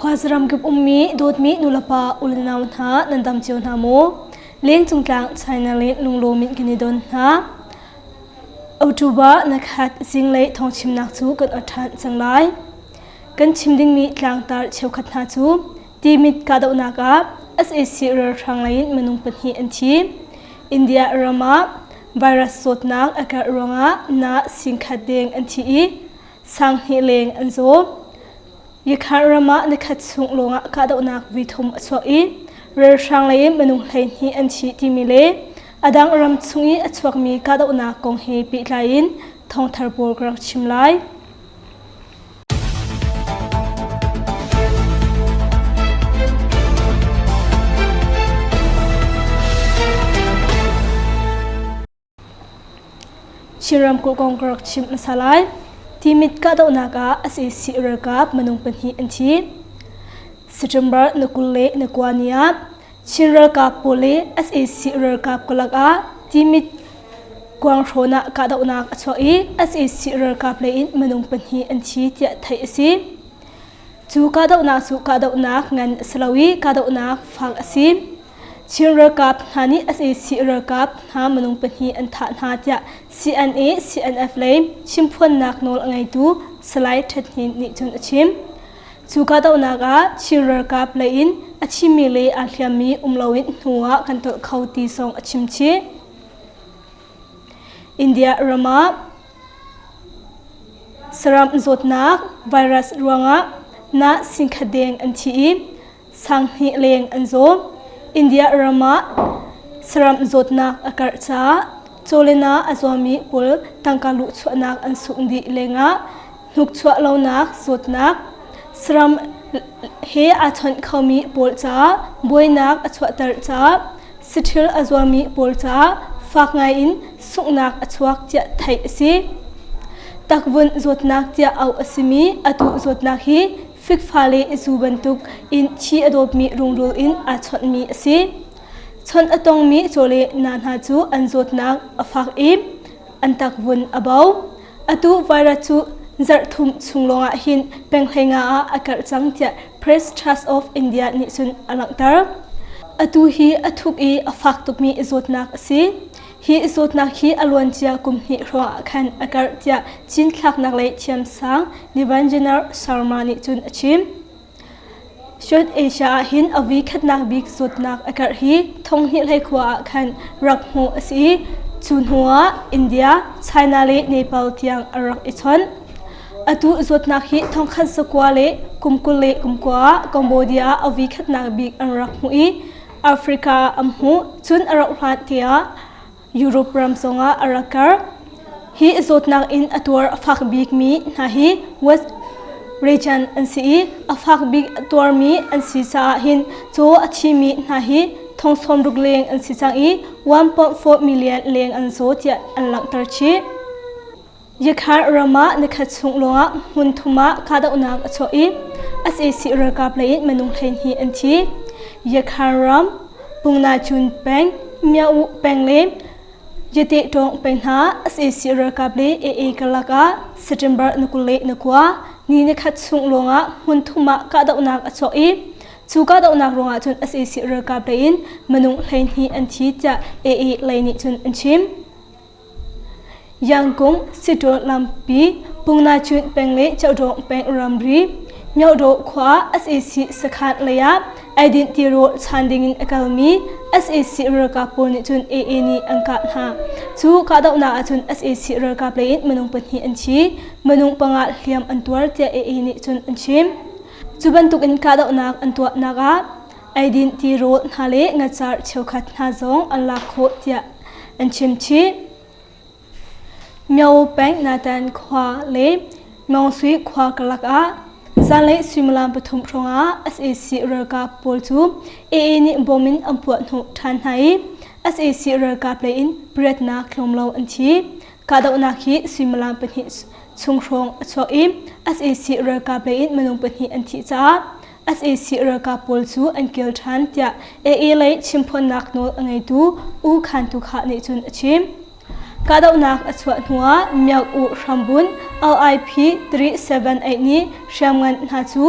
Khuazaram kip ummi dawtmi nulepa ulenau hna nan dam cio hna maw? Lengcung tlang China le lunglawm in kan i don hna. October na khat zinglei thawngchimnak cu kan ot ṭhan cang lai. Kan chim dingmi tlangtar cheukhat hna cu Timit kahdohnak ah sac ralhrang lei in minung pahnih an thi. India ram ah virus zawtnak a karh ruangah na singkhat deng an thi i sanghnih leng an zaw. Yakhan ram ah nikhat chung lawngah kahdohnak vithum a chuak i ralhrang lei in minung 12 an thi timi le a dang ram chung i a chuakmi kahdohnak kong he pehtlai in thawngthar pawl ka rak chim lai. Chin ramkulh kong ka rak chimh hmasa lai. Timit kahdohnak ah sac ralkap minung pahnih an thi. September na 20 le na kua ni ah Chin ralkap pawl le sac ralkap karlak ah Timit kuanghrawn ah kahdohnak a chuak i sac ralkap lei in minung pahnih an thi tiah theih a si. Cu kahdohnak cu kahdohnak ngan a si lo i kahdohnak fak a si. Chin ralkap hna nih sac ralkap hna minung pahnih an thah hna tiah CNA CNF lei chimphuannak nawl a ngeitu Salai Htet Hnin nih cun a chim. Cu kahdohnak ah Chin ralkap lei in a thimi le aa hliammi um loin hnu ah kan tolh kho ti zong a chim chih. India ram ah saram zawtnak virus ruangah na singkhat deng an thi i sanghnih leng an zaw. India ram ah saram zawtnak a karh caah chawlena a zuami pawl tangka luhchuahnak an sungh dih lengah hnukchuah lonak zawtnak saram he aa chawnh khomi pawl caah buainak a chuahter caah saṭhil a zuami pawl caah fak ngaiin sunghnak a chuak tiah theih a si. Takvun zawtnak tiah auh a simi atu zawtnak hi fikfa le zu bantuk in thi a dawpmi rungrul in aa chawnhmi a si. Chawnh a tongmi chawleh na hna cu an zawtnak a fak i an takvun a bo. Atu virus cu zarh thum chung lawngah hin peng hleinga ah a karh cang tiah Press Trust of India nih cun a langhter. Atu hi a thuk i a fak tukmi zawtnak a si. Hi zawtnak hi a luancia kum hnih hrawng ah khan a karh tiah cinthlaknak lei thiamsang Niranjana Sharma nih cun a chim. South Asia ah hin a vi khatnak bik zawtnak a karh hi thonghnih hlei khua ah khan rak hmuh a si i cu hnu ah India, China le Nepal tiang a rak i chawnh. Atu zawtnak hi thongkhat zakua le kum 29 ah Cambodia ah a vi khatnak bik an rak hmuh i Africa ah an hmuh. Cun a rauh hlan tiah Europe ram zongah a rak karh. Hi zawtnak in a tuar a fak bikmi hna hi West region an si i a fak bik a tuarmi an si caah hin caw a thimi hna hi thong sawmruk leng an si cang i 1.4 million leng an zaw tiah an langhter chih. Yakhar ram ah nikhat chung lawngah hmun thum ah kahdohnak a chuah i sac ralkap lei in minung 12 an thi. Yakhar ram, Pungnachun peng, Mya-U peng le Yate-tawng peng hna sac ralkap le AA karlak ah September ni 29 ni nikhat chung lawngah hmun thum ah kahdohnak a chuak i cu kahdohnak ruangah cun sac ralkap lei in minung 12 an thi tiah AA lei nih cun an chim. Yangkung, Siṭawn lampi, Pungnachun peng le Chawdawng peng ramri, Myodaw khua sac sakhan lei ah eidin tirawl chan dingin a kalmi sac ralkap pawl nih cun AA nih an kah hna. Cu kahdohnak ahcun sac ralkap lei in minung pahnih an thi, minung panga hliam an tuar tiah AA nih cun an chim. Cu bantukin kahdohnak an tuahnak ah eidin tirawl hna le ngacar cheukhat hna zong an lak khawh tiah an chim chih. Myo peng Natan khua le Maungsui khua karlak ah zanlei suimilam pathum hrawngah sac ralkap pawl cu AA nih bom in an puah hnawh ṭhan hna i sac ralkap lei in pariatnak tlawm lo an thi. Kahdohnak hi suimilam pahnih chung hrawng a chuak i sac ralkap lei in minung pahnih an thih caah sac ralkap pawl cu an kil ṭhan tiah AA lei chimphawnnak nawl a ngeitu U Khan Tu Khah nih cun a chim. Kahdohnak a chuah hnuah Myauk U hrambunh LIP 378 nih hriamngan hna cu.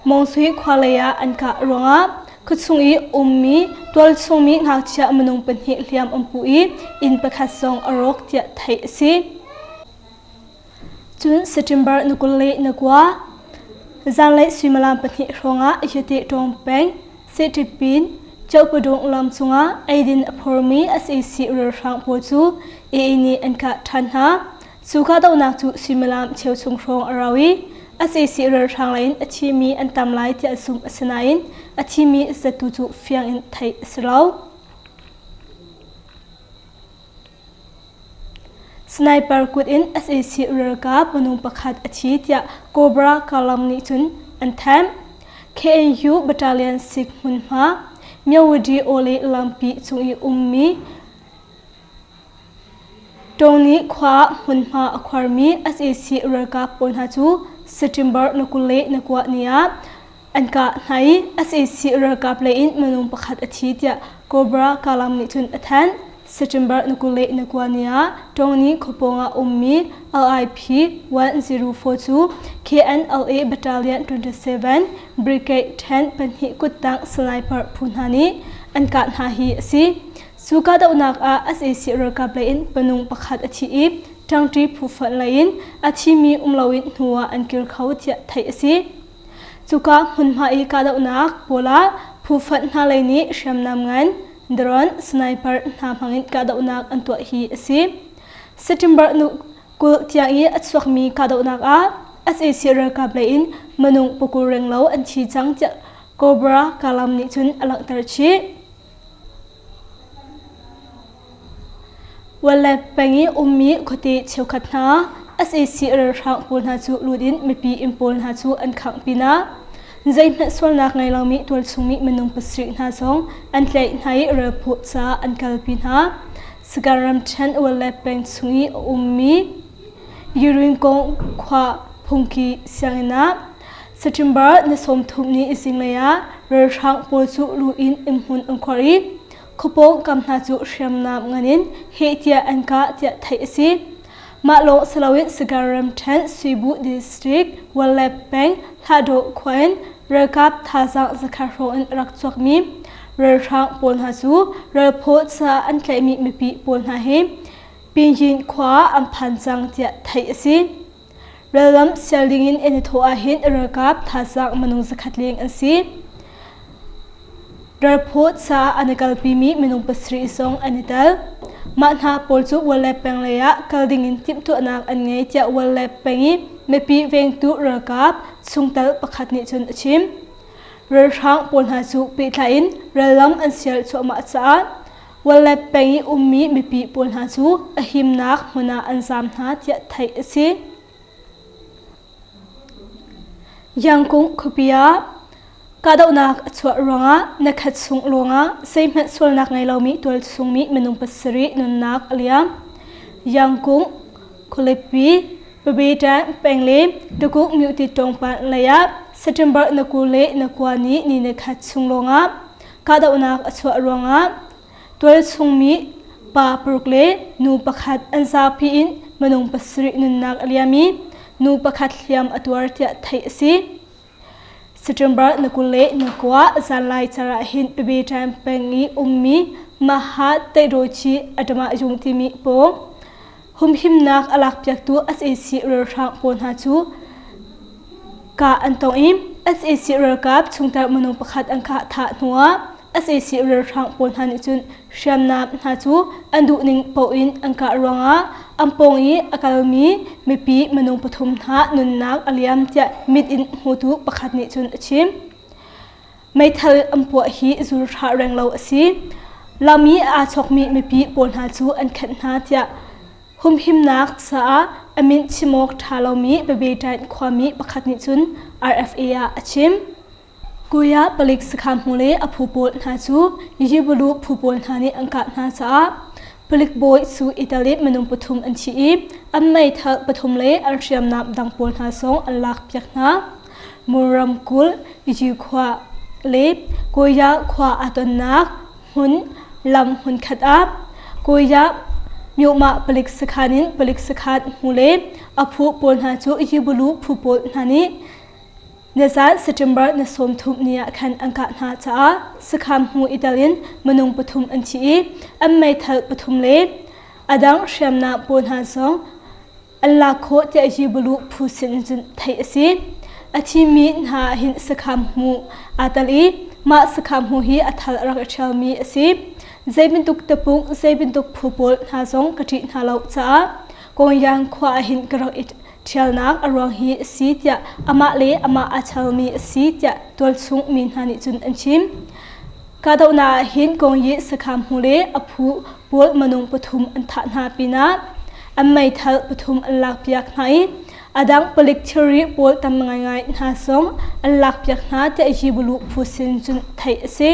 Mawngsui khua lei ah an kah ruangah khuachung i ummi tualchungmi ngakchia minung pahnih hliam an pu i inn pakhat zong a rawk tiah theih a si. Cun September ni 29 zanlei suimilam pahnih hrawngah Yate Tawng peng Sitipin Chaupadung lam cungah eidin a phormi sac ralhrang pawl cu AA nih an kah ṭhan hna. Cu kahdohnak cu suimilam cheuchum hrawng a rau i sac ralhrang lei in a thimi an tam lai tiah zumh a si nain a thimi zat tu cu fiang in theih a si lo. Sniper kut in sac ralkap minung pakhat a thi tiah Cobra Kalam nih cun an thanh. KNU Battalion sik hmunhma Myawaddy Ole lampi cung i ummi Tawngni khua hmunhma a khuarmi sac ralkap pawl hna cu September ni 29 ni ah an kah hna i sac ralkap lei in minung pakhat a thi tiah Cobra Kalam nih cun a thanh. September ni 29 ni ah Tawngni khuapawng ah ummi LIP 104 cu KNLA Battalion 27 Brigade 10 pahnih kuttang sniper phu hna nih an kah hna hi a si. Cu kahdohnak ah sac ralkap lei in minung pakhat a thi i ṭangṭi phu fonh lei in a thimi um loin hnu ah an kir kho tiah theih a si. Cuka hmunhma i kahdohnak pawl ah phu fonh hna lei nih hriamnam ngan, drone, sniper hna hmangin kahdohnak an tuah hi a si. September 20 tiang i a chuakmi kahdohnak ah sac ralkap lei in minung pakul renglo an thi cang tiah Cobra Kalam nih cun a langhter chih. Wallet peng i ummi khuate cheukhat hna sac ralhrang pawl hna cu lut in mipi inn pawl hna cu an khangh pinah zeihmanh sualnak ngei lomi tualchungmi minung pasarih hna zong an tlaih hna i ralphaw caah an kalpi hna. Sagaing ramṭhen Wallet peng chung i a ummi Yurinkong khua phungki sianginn ah September ni 30 ni zinglei ah ralhrang pawl cu lu in innhmun an khuar i khuapawng kam hna cu hriamnam ngan in heh tiah an kah tiah theih a si. Mah lawng si loin Sagaing ramṭhen Suibu district Wallep peng Hlahdaw khua in ralkap thazaang zakhat hrawng in a rak chuakmi ralhrang pawl hna cu ralphaw caah an tlaihmi mipi pawl hna hi Pinyin khua ah an phan cang tiah theih a si. Ralram sial dingin an i thawh ahhin ralkap thazaang minung zakhat leng an si. Ralphaw caah an i kalpimi minung pasarih zong an i tel. Mah hna pawl cu Wallep peng lei ah kal dingin timhtuahnak an ngei tiah Wallep peng i mipi vengtu ralkap chungtel pakhat nih cun a chim. Ralhrang pawl hna cu pehtlai in rallam an sial cuahmah caah Wallep peng i ummi mipi pawl hna cu a himnak hmun ah an zaam hna tiah theih a si. Yangkung khuapi ah kahdohnak a chuah ruangah nikhat chung lawngah zeihmanh sualnak ngei lomi tualchungmi minung pasarih nunnak a liam. Yangkung khualipi Pabetan peng le Tukuk Myuti Tawngpan lei ah September na 20 le na kua ni ni nikhat chung lawngah kahdohnak a chuah ruangah tualchungmi pa paruk le nu pakhat an zapi in minung pasarih nunnak a liam i nu pakhat hliam a tuar tiah theih a si. September ni 20 le ni kua zanlai car ah hin Pabetan peng i ummi Maha Teihdawici Adama Yung timi pawng humhimnak a lakpiaktu sac ralhrang pawl hna cu kah an tong i sac ralkap chungtel minung pakhat an kah thah hnuah sac ralhrang pawl hna nih cun hriamnam hna cu an duhning paoh in an kah ruangah an pawng i a kalmi mipi minung pathum hna nunnak a liam tiah mit in hmutu pakhat nih cun a chim. Meithal an puah hi zulhra renglo a si. Lam i aa chawkmi mipi pawl hna cu an khenh hna tiah humhimnak caah a min chim awk ṭha lomi Babetain khuami pakhat nih cun RFA ah a chim. Kuya palik sakhan hmu le a phu pawl hna cu Yibulu phu pawl hna nih an kah hna caah palik bawi cu Italy minung pathum an thi i an meithal pathum le an hriamnam dang pawl hna zong an lakpiak hna. Mur ramkulh Yu khua le Kawya khua aa tonnak hmun lam hmunkhat ah Kawya Myomah palik sakhan in palik sakhan hmu le a phu pawl hna cu Yibulu phu pawl hna nih. Nizan September ni 30 ni ah khan an kah hna caah sakhan hmu i tel in minung pathum an thi i an meithal pathum le a dang hriamnam pawl hna zong an lak khawh tiah Yibulu phu sin in cun theih a si. A thimi hna hin sakhan hmu aa tel i mah sakhan hmu hi a thal a rak i ṭhialmi a si. Zei bantuk tapung, zei bantuk phu pawl hna zong ka ṭih hna lo caah Kongyang khua ah hin ka rak i ṭhialnak a ruang hi a si tiah amah le amah aa chalmi a si tiah tualchung mi hna nih cun an chim. Kahdohnak ah hin Kongyi sakhan hmu le a phu pawl minung pathum an thah hna pinah an meithal pathum an lakpiak hna i a dang palik thilri pawl tam ngaingai hna zong an lakpiak hna tiah Yibulu phu sin cun theih a si.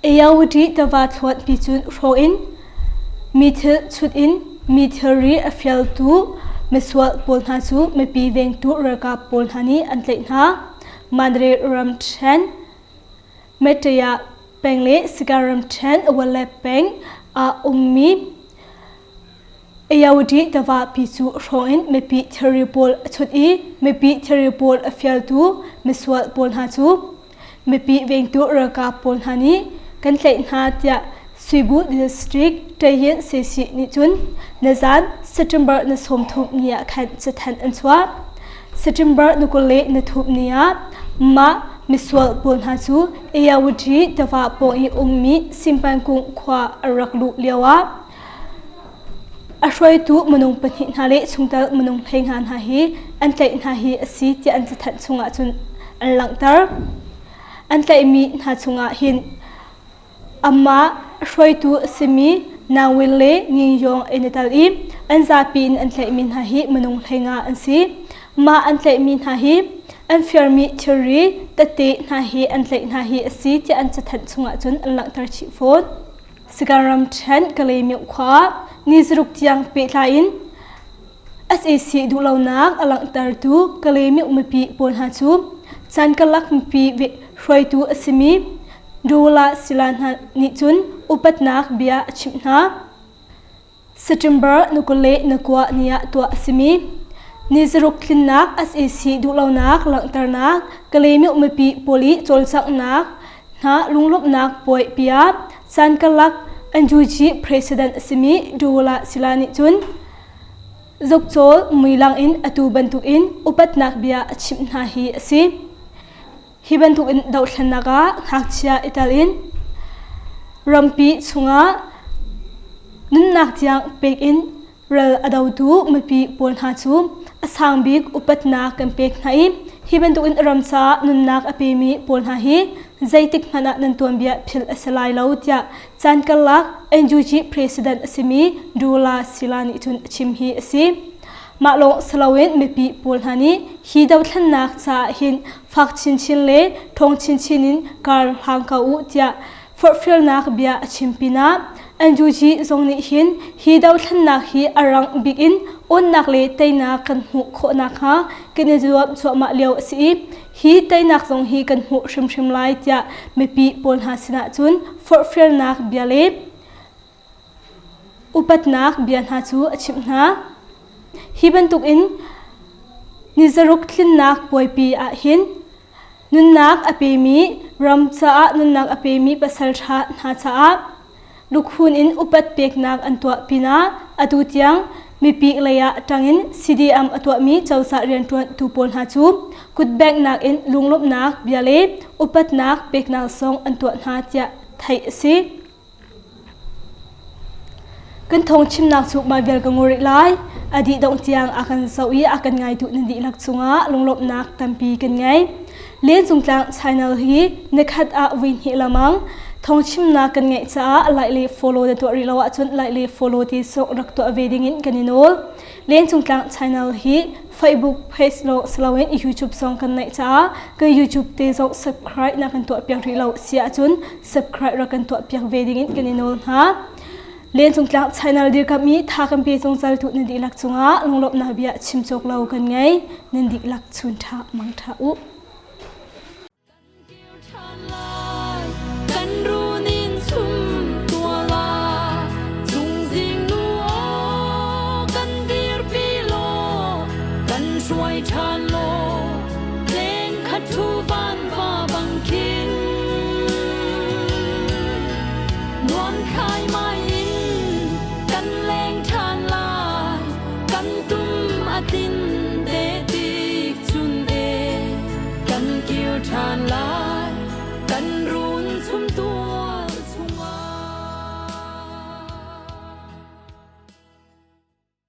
Ayawati tiva thluanpi cun hrawh in mi thil chut in mi thilri a fialtu misual pawl hna cu mipi vengtu ralkap pawl hna nih an tlaih hna. Mandalay ramṭhen Mettaya peng le Sagaing ramṭhen Wale peng ah ummi Ayawati tiva pi cu hrawng in mipi thilri pawl a chut i mipi thilri pawl a fialtu misual pawl hna cu Mipi vengtu ralkap pawl hna nih kan tlaih hna tiah Suibu District Tayin Sesi nih cun nizan September ni 30 ni ah khan cathanh an chuah. September ni 23 ni ah mah misual pawl hna cu Ayawati tiva pawng i ummi Simpangkung khua an rak luh lio ah a hruaitu minung pahnih hna le chungtel minung 15 hna hi an tlaih hna hi a si tiah an cathanh chungah cun an langhter. An tlaihmi hna chungah hin amah hruaitu a simi Nang Win le Nging Yong an i tel i an zapi in an tlaihmi hna hi minung 15 an si. Mah an tlaihmi hna hi an firmi thilri tete hna hi an tlaih hna hi a si tiah an cathanh chungah cun an langhter chih fawn. Sagaing ramṭhen Kalaymyo khua ah ni zaruk tiang pehtlai in sac duhlonak a langhtertu Kalaymyo mipi pawl hna cu caan karlak mipi hruaitu a simi Dula Sila hna nih cun upatnak bia a chimh hna. September ni 29 ni ah tuah a simi ni zaruk tlinnak sac duhlonak langhternak Kalaymyo mipi pawl i cawlcanghnak hna lunglawmhnak puai piah caan karlak NUG president a simi Dula Sila nih cun zukcawl muilang in atu bantukin upatnak bia a chimh hna hi a si. Hi bantukin dohthlennak ah ngakchia i tel in rampi chungah nunnak tiang pek in ral a dotu mipi pawl hna cu a sang bik upatnak kan pek hna i hi bantukin ram caah nunnak a pemi pawl hna hi zeitik hmanh ah nan tuanbia philh a si lai lo tiah caan karlak NUG president a simi Dula Sila nih cun a chim hi a si. Mah lawng si loin mipi pawl hna nih hi dothlennak caah hin fak chinchin le ṭhawng chinchin in kar hlang ko u tiah forhfialnak bia a chim pinah NUG zong nih hin hi dothlennak hi a rang bik in awnnak le teinak kan hmuh khawh nakhnga kan i zuam cuahmah lio a si i hi teinak zong hi kan hmuh hrimhrim lai tiah mipi pawl hna sinah cun forhfialnak bia le Upatnak bia hna cu a chimh hna. Hi bantukin ni zaruk tlinnak puaipi ah hin nunnak a pemi ram caah nunnak a pemi pasalṭha hna caah lukhun in upat peknak an tuah pinah atu tiang mipi lei ah ṭangin CDM a tuahmi cozah rianṭuantu pawl hna cu kutbenghnak in lunglawmhnak bia le upatnak peknak zong an tuah hna tiah theih a si. Kan thawngchimnak cu mah vial ka ngur rih lai. A dih dongh tiang a kan zoh i a kan ngaitu nan dihlak cungah lunglawmhnak tampi kan ngei. Lencungtlang channel hi nikhat ah vui hnih lamang thawngchimnak kan ngeih caah like le follow na tuah rih lo ahcun like le follow ti sawk rak tuah ve dingin kan i nawl. Lencungtlang channel hi Facebook page lawng si loin YouTube zong kan neih caah kan YouTube te zong subscribe na kan tuah piak rih lo si ahcun subscribe rak kan tuah piak ve dingin kan i nawl hna. Lencungtlang channel dirkamh i tha kan pe zungzal tu nan dihlak cungah lunglawmhnak bia chim cawk lo kan ngei. Nan dihlak chun ṭha mang ṭha u. Kan runin chum tua la, chungzing nu aw kan dirpi law. hruai ṭhan law leng khat thu van va bang khin nuam khai mai in kan leng ṭhan lai kan tum a tin te tik chun e kan kir ṭhan lai.